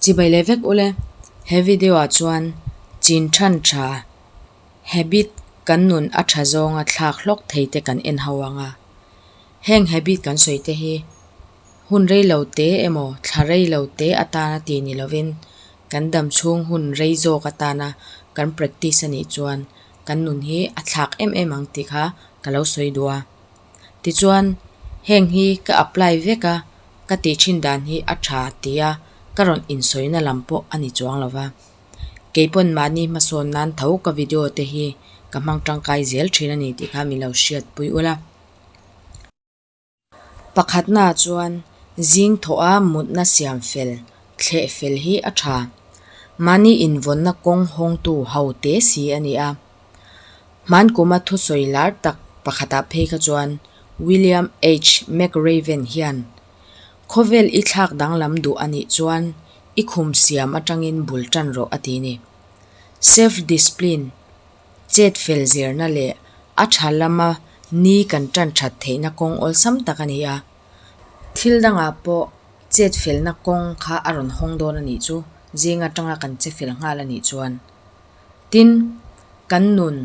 Chibai leh vek ule, he video ah chuan chin than tha, habit, kan nun a tha zawnga thlak hlawk thei te kan en ho ang a. Heng habit kan sawi te hi hun rei lo te emaw thla rei lo te atana ti ni lovin kan dam chhung hun rei zawk atana kan practice a nih chuan kan nun hi a thlak em em ang tih kha ka lo sawi duh a. Tichuan, heng hi ka apply vek a, ka tih thin dan hi a tha tia ka rawn insawina lam pawh a ni chuang lo va. Kei pawn mahni hmasawn nan tho ka video te hi ka hmang tangkai zel thin a ni tih kha min lo hriatpui ula. Pakhatnaah chuan zing thawha mutna siam fel, thleh fel hi a tha. Mahni invawnna kawng hawngtu ho te si a ni a. Hmankuma thusawi lar tak pakhatah phei kha chuan William H. McRaven hian, Khawvel i thlak danglam duh a nih chuan i khum siam atangin bul tan rawh a ti ni. Self-discipline, chet fel zirna leh a tha lama ni kan tan that theihna kawng awlsam tak a ni a. Thil dangah pawh chet felna kawng kha a rawn hawng dawn a nih chu, zing atanga kan che fel nghal a nih chuan. Tin, kan nun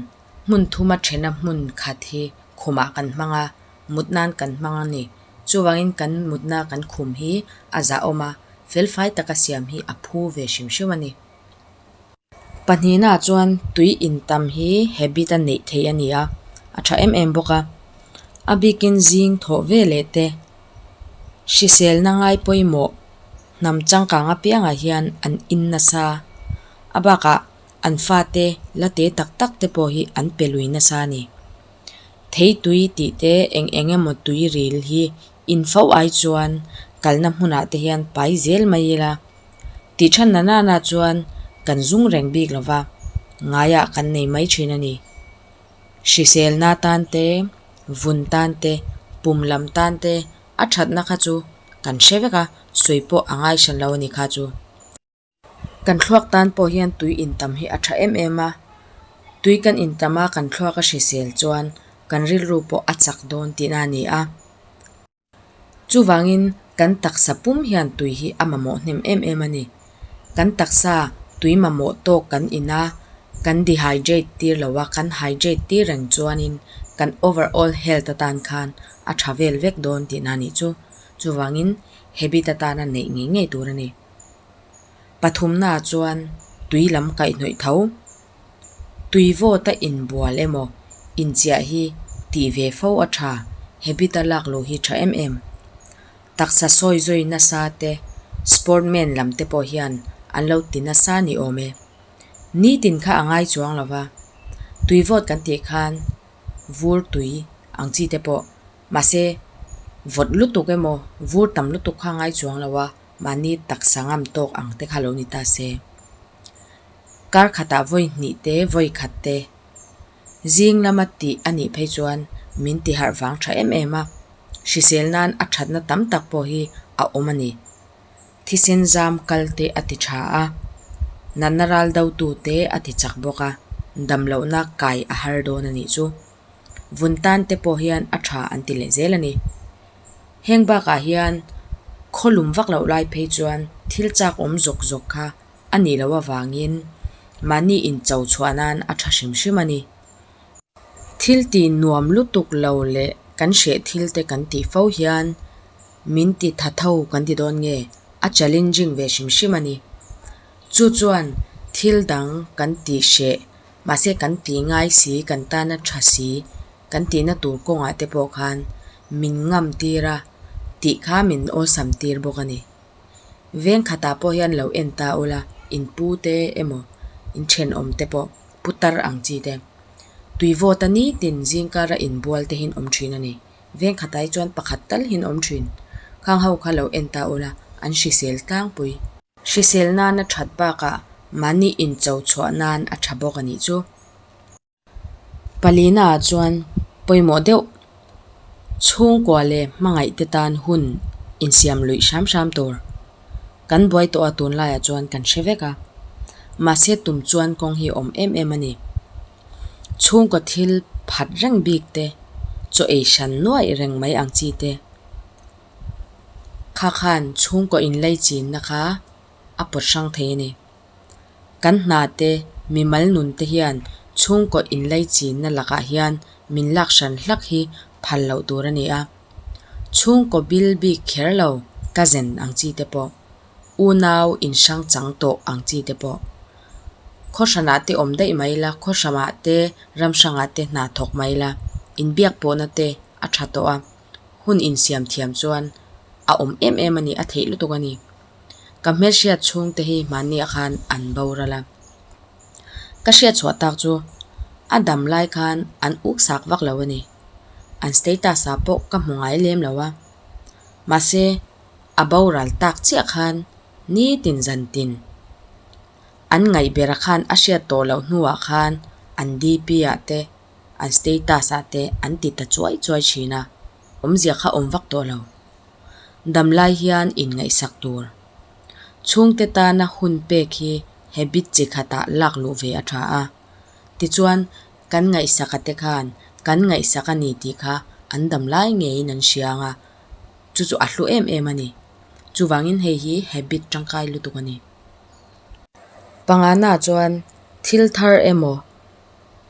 hmun thuma thena hmun khat hi khumah kan hmang a, mut nan kan hmang a ni. Chuvangin kan mutna kan khum hi a zahawm a, felfai taka siam hi a phu ve hrim hrim a ni. Pahnihnaah chuan tui intam hi habit a neih theih a ni a, a tha em em bawk a. A bikin zing thawh ve leh te, hriselna ngai pawimawh hnam changkang apiangah hian an in nasa. A bakah an fate la te tak tak te pawh hi an pe lui nasa a ni. Thei tui tih te eng eng emaw tui ril hi in fo ai chuan kalna hmunah te hian pai zel mai ila. Tih than na nana chuan kan zung reng bik lo va, ngaiah kan nei mai thin a ni. Hriselna tan te, vun tan te, pum lam tan te a thatna kha chu kan hre vek a, sawi pawh a ngai hran lo a ni kha chu. Kan thluak tan pawh hian tui intam hi a tha em em a, tui kan intam a kan thluak a hrisel chuan kan rilru pawh a chak dawn tihna a ni a. Chuvangin kan taksa pum hian tui hi a mamawh hnem em em a ni. Kan taksa tui mamawh tawk kan in a, kan dehydrate tir lo a, kan hydrate tir reng chuanin kan overall health atan khan a tha vel vek dawn tihna a nih chu. Chuvangin habit atana neih ngei ngei tur a ni. Pathumnaah chuan tui lam kaihhnawih tho. Tui vawta inbual emaw inchiah hi tih ve fo a tha, habit a lak loh hi tha em em. Taksa sawi zawi nasa te, sportman lam te pawh hian an lo ti nasa ni awm e. Nitin kha a ngai chuang lo va, tui vawt kan tih khan vur tui ang chi te pawh, mahse vawt lutuk emaw vur tam lutuk kha a ngai chuang lo a, mahni taksa ngam tawk ang te kha lo ni ta se. Kar khatah vawi hnih te, vawi khat te zing lama tih a nih phei chuan min ti harh vang tha em em a, hrisel nan a thatna tam tak pawh hi a awm a ni. Thisen zam kal te a ti tha a, natna ral do tu te a ti chak bawk a, damlohna kai a har dawn a nih chu. Vun tan te pawh hian a tha an ti leh zel a ni. Heng bakah hian khawlum vak loh lai phei chuan thil chak awm zawk zawk kha a nih loh avangin mahni incho chhuah nan a tha hrim hrim a ni. Thil tih nuam lutuk lo leh kan hreh thil te kan tih fo hian min ti tha tho kan ti dawn nge a challenging ve hrim hrim a ni. Chu chuan thil dang kan tih hreh mahse kan tih ngai si kan tana tha si kan tihna tur kawngah te pawh khan min ngam tir a tih kha min awlsam tir bawk a ni. Veng khatah pawh hian lo en ta ula, in pu te emaw in thenawm te pawh putar ang chi te tui vawta nitin zingkara inbual te hian awm thin a ni. Veng khatah hi chuan pakhat tal hian awm thin. Khang ho kha lo en ta ula, an hrisel tlangpui. Hrisel nana that bakah mahni incho chhuah nan a tha bawk a nih chu. Palina ah chuan pawimawh deuh chhungkua leh hmangaih te tan hun insiam luih hram hram tur kan buai tawh a tunlaiah chuan kan hre vek a mahse tum chuan kawng hi a awm em em a ni. Chhungkaw thil phat reng bik te chaw ei hran nuaih reng mai ang chi te kha khan chhungkaw inlei chinna kha. a pawt hrang thei a ni. Kan hna te, mimal nun te hian chhungkaw inlaichinna lakah hian min lak hran hlak hi phal loh tur a ni a. Chhungkaw bil bik kher lo, cousin ang chi te pawh, unau inhrang chang tawh ang chi te pawh. Khaw hranah te awm daih mai ila, khaw hramah te, ram hrangah te hna thawk mai ila, inbiak pawhna te a tha tawh a, hun insiam thiam chuan a awm em em a ni, a theih lutuk a ni. Ka hmelhriat chhungte hi hmanni ah khan an boral a. Ka hriat chhuah tak chu a dam lai khan an uksak vak lo a ni. An status ah pawh ka hmu ngai lem lo a. Mahse, a boral tak chiah khan nitin zantin an ngaihbera khan a hriat tawh loh hnuah khan an DP ah te, an status ah te an ti ta chuai chuai thin a. Awmzia kha awm vak tawh lo. Damlai hian inngaihsak tur. Chhungte tana hun pek hi habit chi khatah lak luh ve a tha a. Tichuan, kan ngaihsaka te khan kan ngaihsak a ni tih kha an damlai ngeiin an hria ang a, chu chu a hlu em em a ni. Chuvangin hei hi habit tangkai lutuk a ni. Pangana chuan thil thar emaw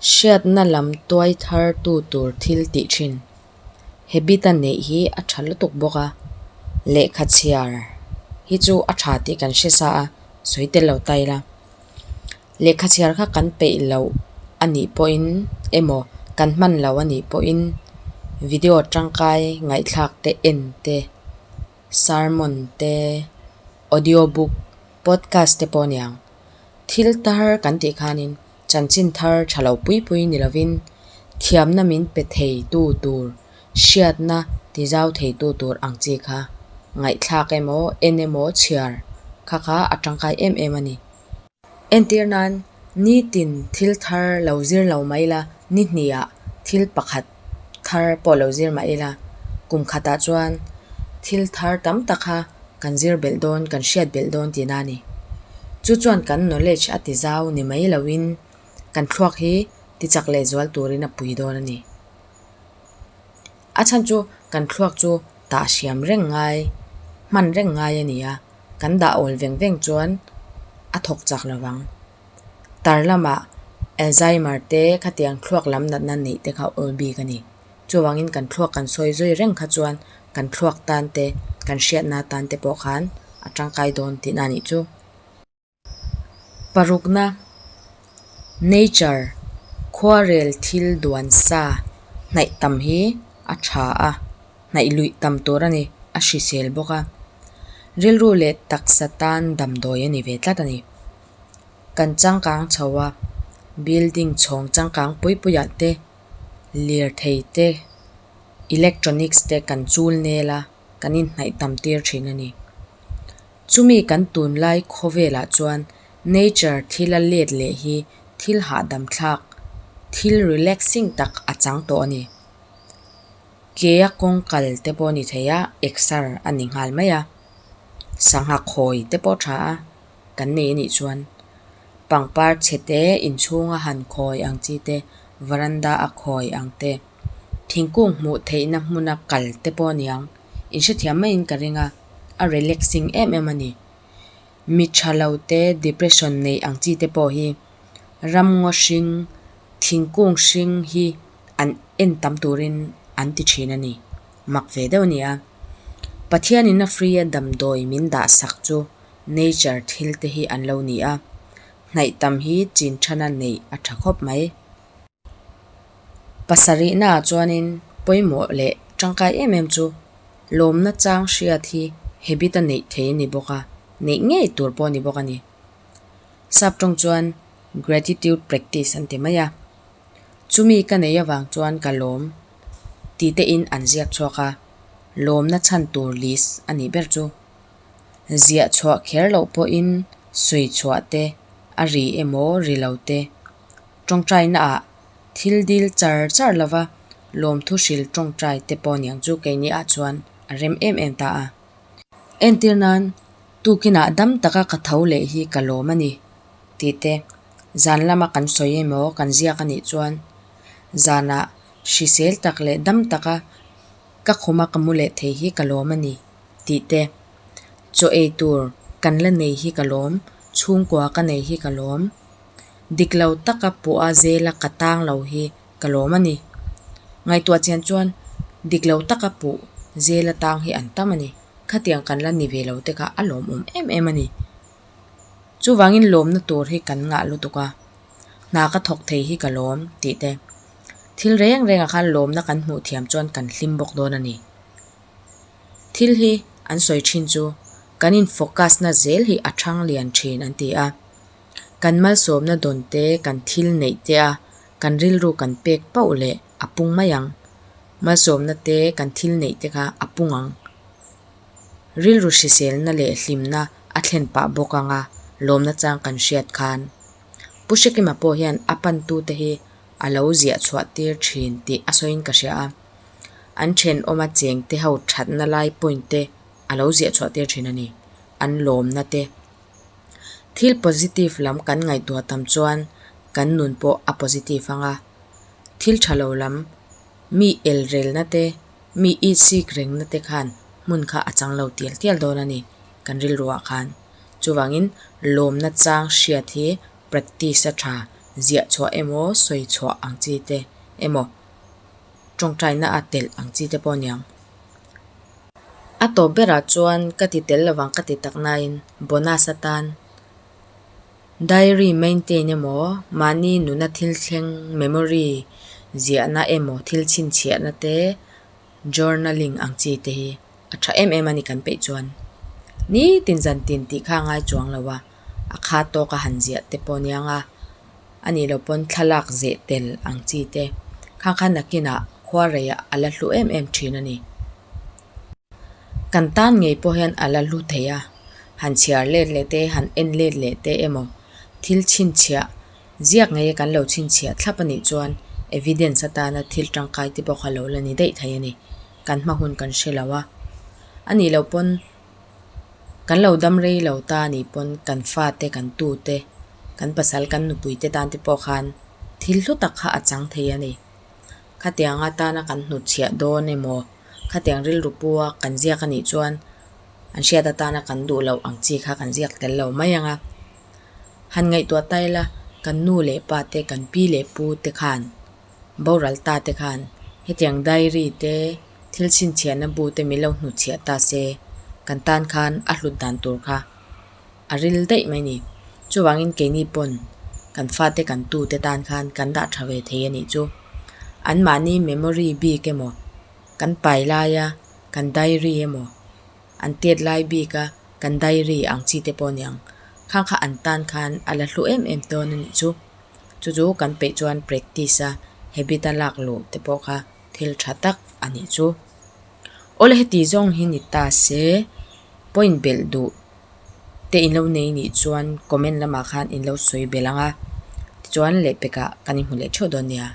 hriatna lam tuai thar tu tur thil tih thin habit a neih hi a tha lutuk bawk a, lehkha chhiar hi chu a tha tih kan hre sa a, sawi tel lo ta ila. Lehkha chhiar kha kan peih loh a nih pawhin emaw kan hman lo a nih pawhin video tangkai ngaihthlak te en te, sermon te, audio book, podcast te pawh a niang. Thil tar kan tih khanin chanchin thar tha lo pui pui ni lovin thiamna min pe thei tu tur, hriatna tizau thei tu tur ang chi kha ngaihthlak emaw, en emaw, chhiar kha kha a tangkai em em a ni. Entir nan, nitin thil thar lo zir lo mai ila, ni hnihah thil pakhat thar pawh lo zir mah ila, kum khatah chuan thil thar tam tak kha kan zir belh dawn, kan hriat belh dawn tihna a ni. Chu chuan kan knowledge a tizau ni mai loin kan thluak hi tichak lehzual turin a pui dawn a ni. A chhan chu kan thluak chu tah hriam reng ngai, hman reng ngai a ni a, kan dah awl veng veng chuan a thawk chak lo vang. Tar lamah Alzheimer te khatiang thluak lam natna neih te kha awl bik a ni. Chuvangin kan thluak kan sawi zui reng kha chuan kan thluak tan te, kan hriatna tan te pawh khan a tangkai dawn tihna a nih chu. Parukna, Nature, khuarel thil duan sa hnaih tam hi a tha a, hnaih luih tam tur a ni, a hrisel bawk a. Rilru leh taksa tan damdawi a ni ve tlat a ni. Kan changkang chho a, building chhawng changkang pui puiah te, lirthei te, electronics te kan chul nel a, kan inhnaih tam tir thin a ni. Chumi kan tunlai khawvelah chuan nature thila let leh hi thil hahdam thlak, thil relaxing tak a chang tawh a ni. Ke a kawng kal te pawh a ni thei a, exer a ni nghal mai a. Sangha khawi te pawh tha a kan nei a nih chuan pangpar chhe te inchhunga han khawi ang chi te, varanda a khawi ang te, thingkung hmuh theihna hmuna kal te pawh a ni ang. Inhrethiam maiin ka ring a, a relaxing em em a ni. Mi tha lo te, depression nei ang chi te pawh hi ramngaw hring, thingkung hring hi an en tam turin an ti thin a ni. Mak ve deuh a ni a. Pathianin a free a damdawi min dah sak chu nature thil te hi an lo ni a, hnaih tam hi chin thana neih a tha khawp mai. Pasarihnaah chuanin pawimawh leh tangkai em em chu lawmna chang hriat hi habit a neih thei a ni bawk a, neih ngei tur pawh a ni bawk a ni. Sap tawng chuan gratitude practice an ti mai a, chumi ka neih avang chuan ka lawm tih te in an ziak chhuak a, lawmna chhan tur list a nih ber chu. Ziah chhuah kher loh pawhin sawi chhuah te, a ri emaw ri lo te, tawngtainaah thil dil char char lova lawmthu hril tawngtai te pawh aniang chu keiniah chuan a rem em em ta a. Entir nan, tukinah dam taka ka tho leh hi ka lawm a ni tih te, zan lama kan sawi emaw kan ziak a nih chuan zanah hrisel tak leh dam taka ka khuma ka mu leh thei hi ka lawm a ni tih te, chaw ei tur. kan la nei hi ka lawm, chhungkua ka nei hi ka lawm, dik lo taka puh a jail a ka tang lo hi ka lawm a ni. Ngaihtuah chian chuan dik lo taka puh jail a tang hi an tam a ni. Khatiang kan la ni ve lo te kha a lawmawm em em a ni. Chuvangin lawmna tur hi kan ngah lutuk a, hna ka thawk thei hi ka lawm tih te. Thil reng rengah khan lawmna kan hmuh thiam chuan kan hlim bawk dawn a ni. Thil hi an sawi thin chu kan in focus na zel hi a thang lian thin an ti a. Kan malsawmna dawn te, kan thil neih te a kan rilru kan pek pauh leh a pung mai ang. Malsawmna te, kan thil neih te kha a pung ang. Rilru hriselna leh hlimna a thlen pah bawk ang a, lawmna chang kan hriat khan. Pu Hrekima pawh hian a pantute hi a lo ziah chhuah tir thin tih a sawiin ka hria a. An thenawma chengte ho thatna lai point te a lo ziah chhuah tir thin a ni. An lawmna te. Thil positive lam kan ngaihtuah tam chuan kan nun pawh a positive ang a. Thil tha lo lam, mi elrelna te, mi itsik rengna te khan hmun kha a chang lo tial tial dawn a ni kan rilruah khan. Chuvangin lawmna chang hriat hi practice a tha, ziah chhuah emaw sawi chhuah ang chi te emaw tawngtaina a telh ang chi te pawh a niang. A tawp berah chuan ka ti tel lovang ka ti tak nain bonus atan diary maintain emaw mahni nuna thil thleng memory ziahna emaw thil chhinchhiahna te journaling ang chi te hi a tha em em a ni kan peih chuan. Nitin zantin tih kha a ngai chuang lo a, a kha tawka han ziah te pawh aniang a, a nih loh pawn thlalak zeh tel ang chi te khang khan nakinah khuareiah a la hlu em em thin a ni. Kan tan ngei pawh hian a la hlu thei a, han chhiar let leh te, han en let leh te emaw thil chhinchhiah ziak ngeia kan lo chhinchhiah thlap a nih chuan evidence atana thil tangkai te pawh kha lo la ni daih thei a ni. Kan hma hun kan hre lo a, a nih loh pawn kan lo dam rei lo ta a nih pawn kan fate, kan tute, kan pasal, kan nupui te tan te pawh khan thil hlu tak kha a chang thei a ni. Khatiang atana kan hnutchhiah dawn emaw, khatiang rilru pu a kan ziak a nih chuan an hriat atana kan duh loh ang chi kha kan ziak tel lo mai ang a. Han ngaihtuah ta ila, kan nu leh pa te, kan pi leh pu te khan, boral ta te khan hetiang diary te, thil chhinchhiahna bu te min lo hnutchhiah ta se, kan tan khan a hlut dan tur kha a ril daih mai ni. Chuvangin keini pawn kan fate kan tute tan khan kan dah tha ve thei a nih chu. Anmahni memory bik emaw, kan pai laia kan diary emaw, an tet lai bika kan diary ang chi te pawh aniang. Khang kha an tan khan a la hlu em em dawn a nih chu. Chu chu kan peih chuan practice a habit a lak luh te pawh kha thil tha tak a nih chu. Awle heti zawng hi ni ta se, point belh duh te in lo nei nih chuan comment lamah khan in lo sawi belh ang a, tichuan lehpekah kan inhmu leh theuh dawn nia.